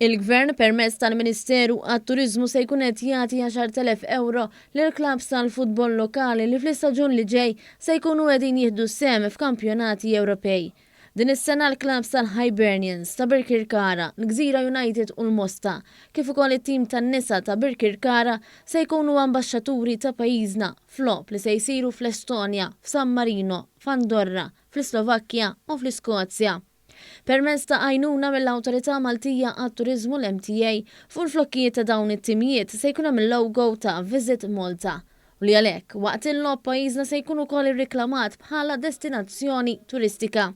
Il-Gvern permezz tal-Ministeru għat-Turiżmu se jkun qed jagħti 10,000 ewro lill-klabbs tal-futbol lokali li fl-istaġun li ġej se jkunu qegħdin jieħdu sehem f'kampjonati Ewropej. Din is-sena l-klabbs tal-Hibernians, ta' Birkirkara, l-Gżira United u l-Mosta, kif ukoll it-tim tan-nisa ta' Birkirkara se jkunu ambaxxaturi ta' pajjiżna f'logħob li se jsiru fl-Estonja, f'San Marino, f'Andorra, fl-Islovakkja u fl-Iskozja. Permezz ta' għajnuna mill-Awtorità Maltija għat-Turiżmu l-MTA, fuq il-flokkijiet ta' dawn it-timijiet se jkun hemm il-logo ta' Visit Malta u li għalhekk waqt il-logħob pajjiżna se jkun ukoll irriklamat bħala destinazzjoni turistika.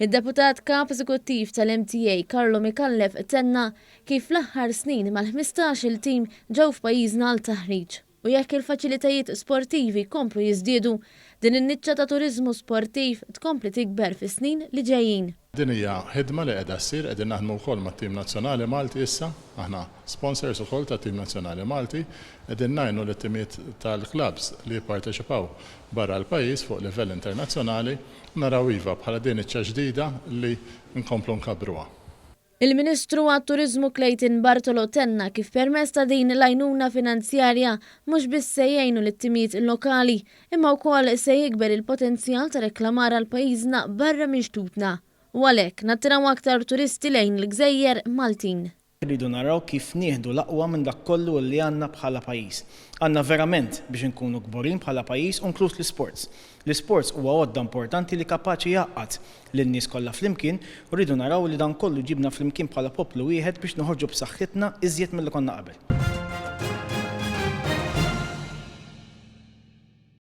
Id-Deputat Kap Eżekuttiv tal-MTA Carlo Micallef tenna kif fl-aħħar snin mal-15-il tim ġew f'pajjiżna għal taħriġ. U jekk il-faċilitajiet sportivi jkomplu jiżdiedu, din in-niċċa ta' turiżmu sportiv tkompli tikber fis-snin li ġejjin. Din hija ħidma li qiegħda ssir, qegħdin naħdmu wkoll mat-tim nazzjonali Malti issa, aħna sponsors ukoll tat-tim nazzjonali Malti, qegħdin ngħinu lit-timijiet tal-klabbs li jipparteċipaw barra l-pajjiż fuq livell internazzjonali u naraw iva bħala din niċċa ġdida li nkomplu nkabbruha. Il-Ministru għat-Turiżmu Clayton Bartolo tenna kif permezz ta' din l-għajnuna finanzjarja mhux biss se jgħinu lit-timijiet lokali imma wkoll se jikber il-potenzjal ta' reklamar għal pajjiżna barra minn xtutna u għalhekk nattiraw aktar turisti lejn il-gżejjer Maltin. Irridu naraw kif nieħdu l-aqwa minn dak kollu li għandna bħala pajjiż. Għandna verament biex inkunu kburin bħala pajjiż u nkluż l-isports. L-isports huwa għodda importanti li kapaċi jgħaqqad lin-nies kollha flimkien u rridu naraw li dan kollu jġibna flimkien bħala poplu wieħed biex noħorġu b'saħħitna iżjed milli konna qabel.